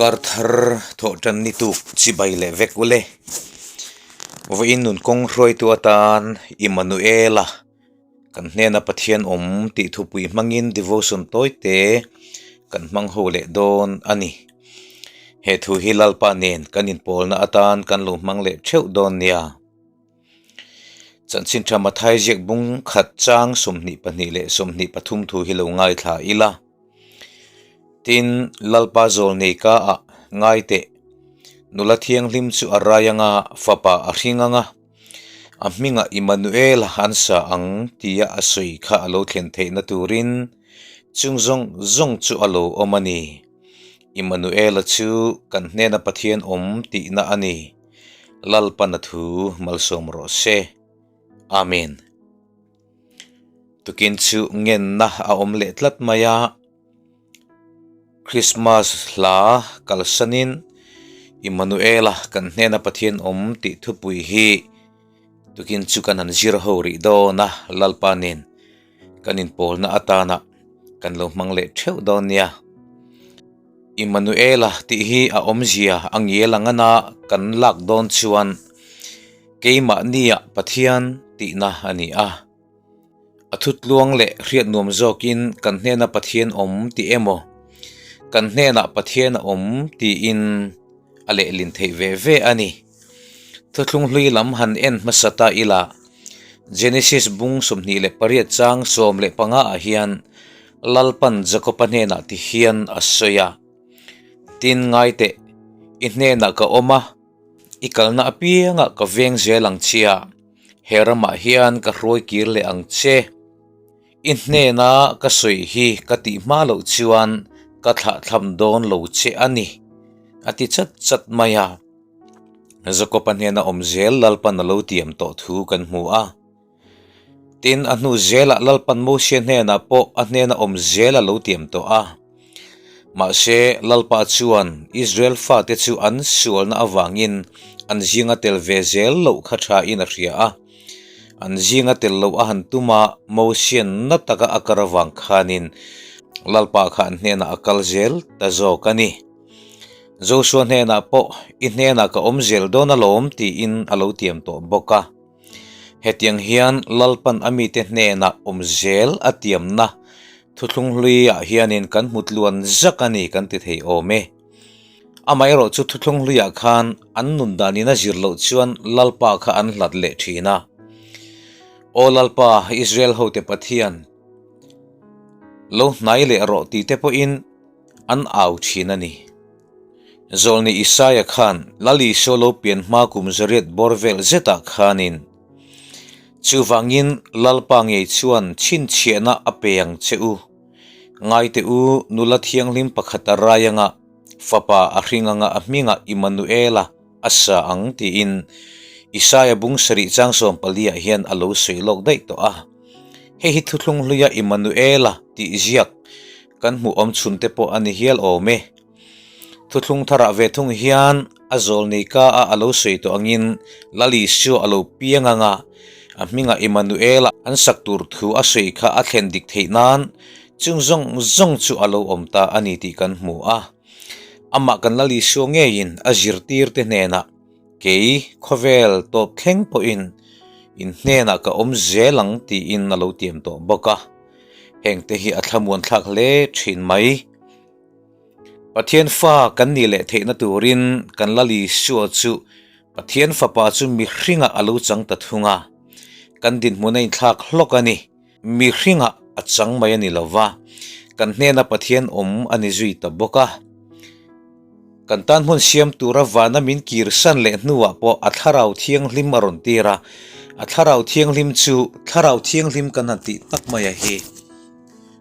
Kar thar thawh tan ni tuk chibai leh vek ule. Vawiin nun kawng hruaitu atan Immanuela kan hnena Pathian awm tih thupui hmangin devotion tawi te kan hmang ho leh dawn a ni. He thu hi Lalpa nen kan inpawlna atan kan lo hmang leh theuh dawn nia. Chanchin tha Mathai ziak bung khat chang 22 leh 23 thu hi lo ngaithla ila. Tin, Lalpa zawl nei ka ah ngai teh, nula thianghlim chu a rai anga fapa a hring anga a hmingah Immanuel an sa ang tia a sawi kha a lo thlen theihna turin chung zawng zawng chu a lo awm a ni. Immanuela chu kan hnena Pathian awm tihna a ni. Lalpana thu malsawm rawh se. Amen. Tukin chu ngenna a awm leh tlat mai a, Krismas hla kalsanin Immanuela kan hnena Pathian awm tih thupui hi tukin chu kan han zir ho rih dawn a, Lalpa nen kan inpawlna atana kan lo hmang leh theuh dawn nia. Immanuela tih hi a awmzia a ngial ang ana kan lak dawn chuan keimahnia Pathian tihna a ni a. A thutluang leh hriat nuam zawkin kan hnena Pathian awm tih emaw, kan hnenah Pathian a awm tiin a lehlin theih ve ve a ni. Thuthlung hlui lam han en hmasa ta ila, Genesis bung 28 chang 15 ah hian Lalpan Jakoba hnenah ti hian a sawi a, Tin ngai teh, i hnenah ka awm a, i kalna apiangah ka veng zel ang che a, he ramah hian ka hruai kir leh ang che. I hnena ka sawi hi ka tih hma loh chuan ka thlahthlam dawn lo che a ni, a ti chat chat mai a. Jakoba hnena awm zel Lalpan a lo tiam tawh thu kan hmu a. Tin, a hnu zelah Lalpan Mosia hnenah pawh a hnena awm zel a lo tiam tawh a. Mahse, Lalpa chuan Israel fate chu an sualna avangin an zinga tel ve zel loh kha thain a hria a. An zinga tel loh a han tum a, Mosia'n na taka a kar avang khanin Lalpa kha an hnenah a kal zel ta zawk a ni. Joshua hnenah pawh, I hnenah ka awm zel dawn alawm tiin a lo tiam tawh bawk a. Hetiang hian Lalpan a mite hnenah awm zel a tiamna thuthlung hluiah hianin kan hmu tluan zak a ni kan ti thei awm e. Amaherawh chu thuthlung hluiah khan an nun danin a zir loh chuan Lalpa kha an hlat leh thin a. Aw Lalpa, Israel hote Pathian, lo hnai leh rawh tih te pawhin an au thin a ni. Zawlni Isaia khan Lal Isua lo pian hma kum zariat bawr vel zetah khanin, Chuvangin Lalpa ngei chuan chhinchhiahna a pe ang che u. Ngaite u, nula thianghlim pakhat a rai anga, fapa a hring anga a hmingah Immanuela a sa ang tiin Isaia bung sarih chang 14 ah hian a lo sawi lawk daih tawh a. Hei hi thuthlung hluia Immanuela tih ziak kan hmuh awm chhun te pawh a ni hial awm e. Thuthlung tharah ve thung hian a zawl nei ka a a lo sawi tawh angin Lal Isua a lo piang anga a hmingah Immanuela an sak tur thu a sawi kha a thlen dik theih nan chung zawng zawng chu a lo awm ta a ni tih kan hmu a. Amah kan Lal Isua ngeiin a zirtir te hnenah kei khawvel tawp thleng pawhin in hnenah ka awm zel ang tiin a lo tiam tawh bawk a. Hengte hi a thlamuan thlak hle thin mai. Pathian fa kan nih leh theihna turin kan Lal Isua chu Pathian Fapa chu mihringah a lo chang ta thung a. Kan dinhmun a inthlak hlawk a ni. Mihringah a chang mai a ni lo va, kan hnena Pathian awm a ni zui ta bawk a. Kan tan hmun siam tura vana min kirsan leh hnuah pawh a Thlarau Thianghlim a rawn tir a. A Thlarau Thianghlim chu Thlarau Thianghlim kan han tih tak mai a hi.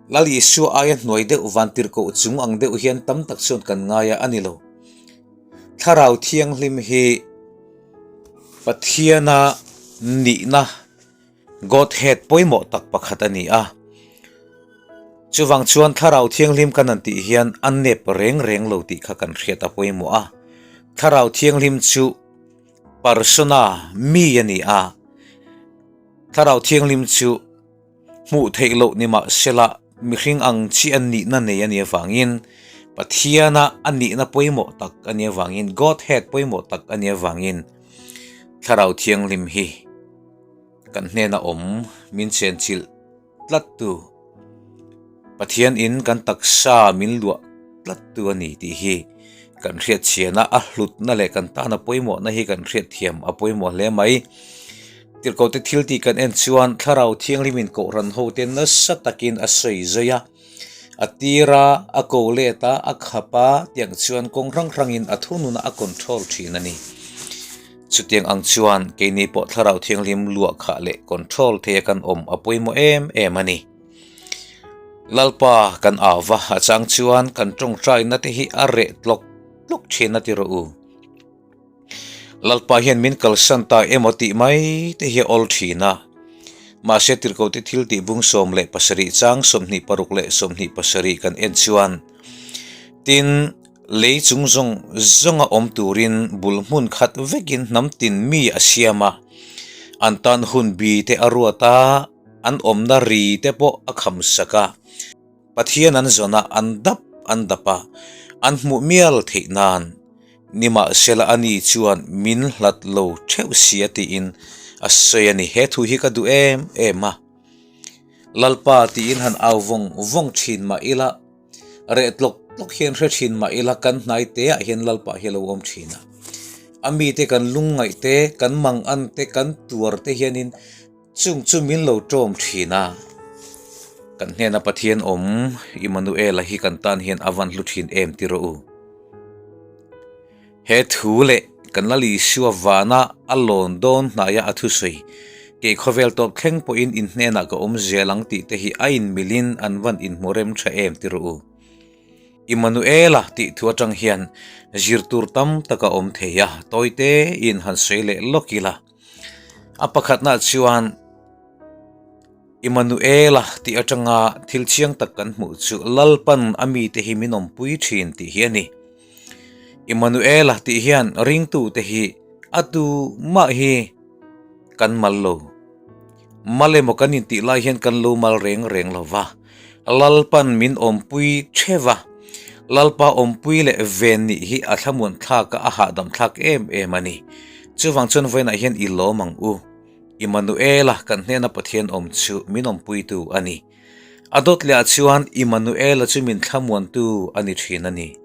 Lal Isua aia hnuai deuh vantirhkoh chung ang deuh hian tam tak chuan kan ngai a, a ni lo. Thlarau Thianghlim hi Pathiana nihna, Godhead, pawimawh tak pakhat a ni a. Chuvang chuan Thlarau Thianghlim kan han tih hian a nep reng reng lo tih kha kan hriat a pawimawh a. Thlarau Thianghlim chu persona, mi a ni a. Thlarau Thianghlim chu Hmuh theih loh ni mahsela mihring ang chi an nihna nei a nih avangin Pathiana a nihna pawimawh tak a nih avangin, Godhead pawimawh tak a nih avangin Thlarau Thianghlim hi kan hnena awm min chenchilh tlattu, Pathian in kan taksa min luah tlattu a ni tih hi kan hriatchhian a, a hlutna leh kan tana pawimawhna hi kan hriatthiam a pawimawh hle mai. Tirhkohte thil tih kan en chuan Thlarau Thianghlimin Kohhran hote nasa takin a sawi zui a, a tir a, a ko let a, a khap a, tiang chuan kawng hrang hrangin a thununa a control thin a ni. Chutiang ang chuan keini pawh Thlarau Thianghlim luah khah leh control theia kan awm a pawimawh em em a ni. Lalpa kan au va, a chang chuan kan tawngtaina te hi a reh tlawk tlawk thin a ti rawh u. Lalpa hian min kalsan ta emaw tih mai te hi a awl thin a. Mahse tirhkohte thil tih bung 17 chang 26 leh 27 kan en chuan tin, Lei chung zawng zawnga awm turin bul hmun khat vekin hnam tin mi a siam a, an tan hun bi te a ruat a, an awmna ri te pawh a kham sak a. Pathian an zawn a, an dap an dap a, an hmuh mial theih nan nimahsela ani chuan min hlat lo theuh sia tiin a sawi a ni. He thu hi ka duh em em a, Lalpa tiin han au vawng vawng thin mah ila, Reh tlawk tlawk hian hre thin mah ila kan hnai te ah hian Lalpa hi a lo awm thin a. A mite kan lungngaih te, kan mangan te, kan tuar te hianin chung chu min lo tawm thin a. Kan hnena Pathian awm Immanuela hi kan tan hian a van hlu thin em ti rawh u. He thu leh kan Lal Isua vana a lawn dawn hnaia a thusawi, Kei khawvel tawp thleng pawhin in hnenah ka awm zel ang tih te hi a inmilin an van inhmu rem tha em ti rawh u. Immanuela tih thu atang hian zir tur tam tak a awm thei a, tawite in han sawi leh lawk ila. A pakhatnaah chuan Immanuela tih atanga thil chiang tak kan hmuh chu Lalpan a mite hi min awmpui thin tih hi a ni. Immanuela tih hian ringtute hi a tu mah hi kan mal lo. Mal emaw kan intih lai hian kan lo mal reng reng lo va. Lalpan min awmpui theuh a, Lalpa awmpui leh ven nih hi a thlamuan thlak a, a hahdam thlak em em a ni. Chuvang chuan vawiinah hian i lawm ang u. Immanuela kan hnena Pathian awm chu min awmpuitu a ni. A dawt lehah chuan Immanuela chu min thlamuantu a ni thin a ni.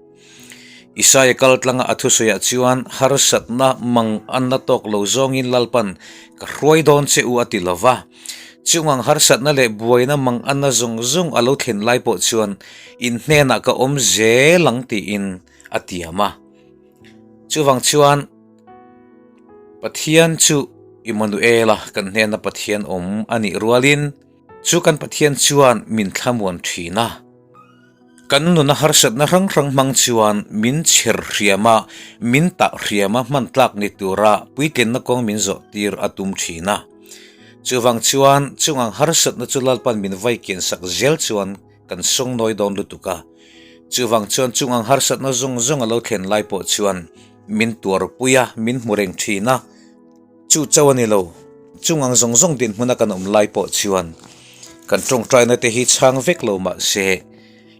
Isaia kal tlanga a thusawiah chuan harsatna mang anna tawk lo zawngin Lalpan ka hruai dawn che u a ti lo va. Chung ang harsatna leh buaina mang anna zawng zawng a lo thlen lai pawh chuan in hnenah ka awm zel ang tiin a tiam a. Chuvang chuan Pathian chu Immanuela kan hnena Pathian awm a nih rualin, Chu kan Pathian chuan min thlamuan thin a. Kan nuna harsatna hrang hrang hmang chuan min chher hriam a, min tah hriam a hman tlak ni tura puitlinna kawng min zawh tir a tum thin a. Chuvang chuan chungang harsatna chu Lalpan min vai kian sak zel chuan kan sawngnawi dawn lutuk a. Chuvang chuan chungang harsatna zawng zawng a lo thlen lai pawh chuan min tuarpui a, min hmu reng thin a. Chu chauh a ni lo, chung ang zawng zawng dinhmuna kan awm lai pawh chuan kan tawngtaina te hi chhang vek lo mah se,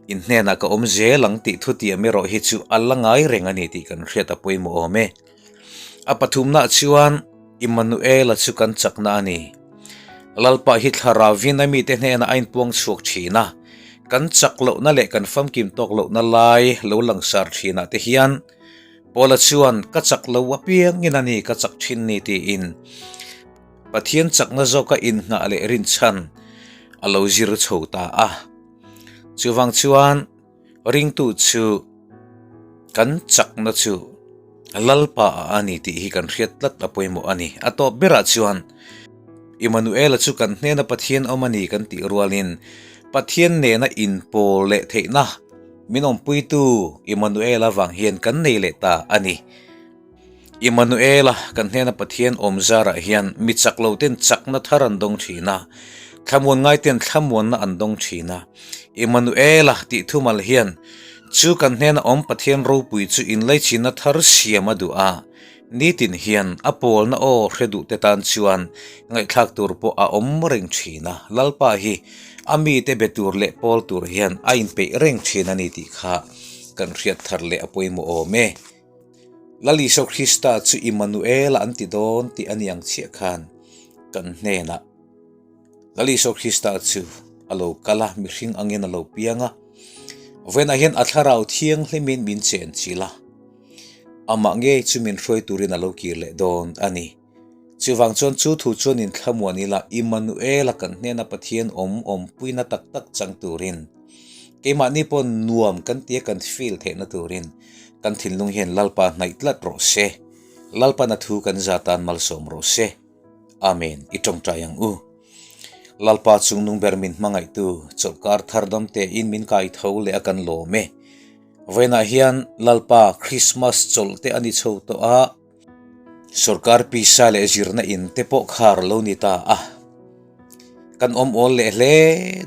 in hnenah ka awm zel ang tih thutiam erawh hi chu a la ngai reng a ni tih kan hriat a pawimawh awm e. A pathumnaah chuan Immanuela chu kan chakna a ni. Lalpa hi thlarauin a mite hnenah a inpuang chhuak thin a, kan chak lohna leh kan famkim tawk lohna lai lo langsar thinah te hian Paula chuan, Ka chak lo apiangin a ni ka chak thin ni tiin Pathian chakna zawka innghah leh rinchhan a lo zir chho ta a. Chuvang chuan ringtu chu kan chakna chu Lalpa ah a ni tih hi kan hriat tlat a pawimawh a ni. A tawp berah chuan Immanuela chu kan hnena Pathian awm a ni kan tih rualin Pathian nena inpawl leh theihna Min awmpuitu Immanuela vang hian kan nei leh ta a ni. Immanuela kan hnena Pathian awm zarah hian mi chak lo ten chakna thar an dawng thin a, thlamuan ngai ten thlamuanna an dawng thin a. Immanuela tih thumal hian chu kan hnena awm Pathian ropui chu inlaichinna thar siam a duh a, nitin hian a pawlna aw hre duh te tan chuan ngaihthlak tur pawh a awm reng thin a. Lalpa hi A mite be tur leh pawl tur hian a inpeih reng thin a ni tih kha. kan hriat thar leh a pawimawh awm e. Lal Isua Krista chu Immanuela an ti dawn tih a ni ang chiah khan kan hnenah Lal Isua Krista chu a lo kal a, mihring angin a lo piang a, vawiinah hian a thlarau thianghlimin min chen chilh a, amah ngei chu min hruai turin a lo kir leh dawn a ni. Chuvang chuan chu thu chuan in thlamuan ila Immanuela kan hnena Pathian awm awmpuina tak tak chang turin keimahni pawh nuam kan tia kan feel theihna turin kan thinlung hian Lalpa hnaih tlat rawh se. Lalpana thu kan za tan malsawm rawh se. Amen. I tawngtai ang u. Lalpa chungnung ber min hmangaihtu chawlhkar thar dam tein min kai tho leh a kan lawm e. Vawiinah hian Lalpa Christmas chawlh te a ni chho tawh a, Sorkar pisa leh zirna in te pawh khar lo ni ta a. Kan awm awl leh hle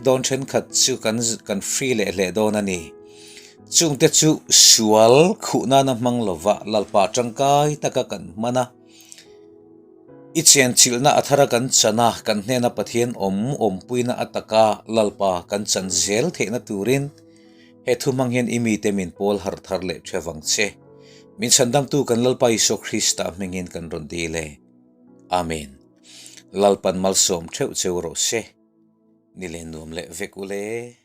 dawn thenkhat chu kan kan free leh hle dawn a ni. Chungte chu sual khuh nana hmang lova Lalpa tangkai taka kan hman a. I chenchilhna a thara kan chan a, kan hnena Pathian awm awmpuina ataka Lalpa kan chan zel theihna turin He thu hmang hian i mite min pawl harh thar leh ṭhe vang che. Min chhandamtu kan Lalpa Isua Krista hmingin kan rawn dil e. Amen. Lalpan malsawm ṭheuh cheu rawh se. Ni leh nuam leh vek u le.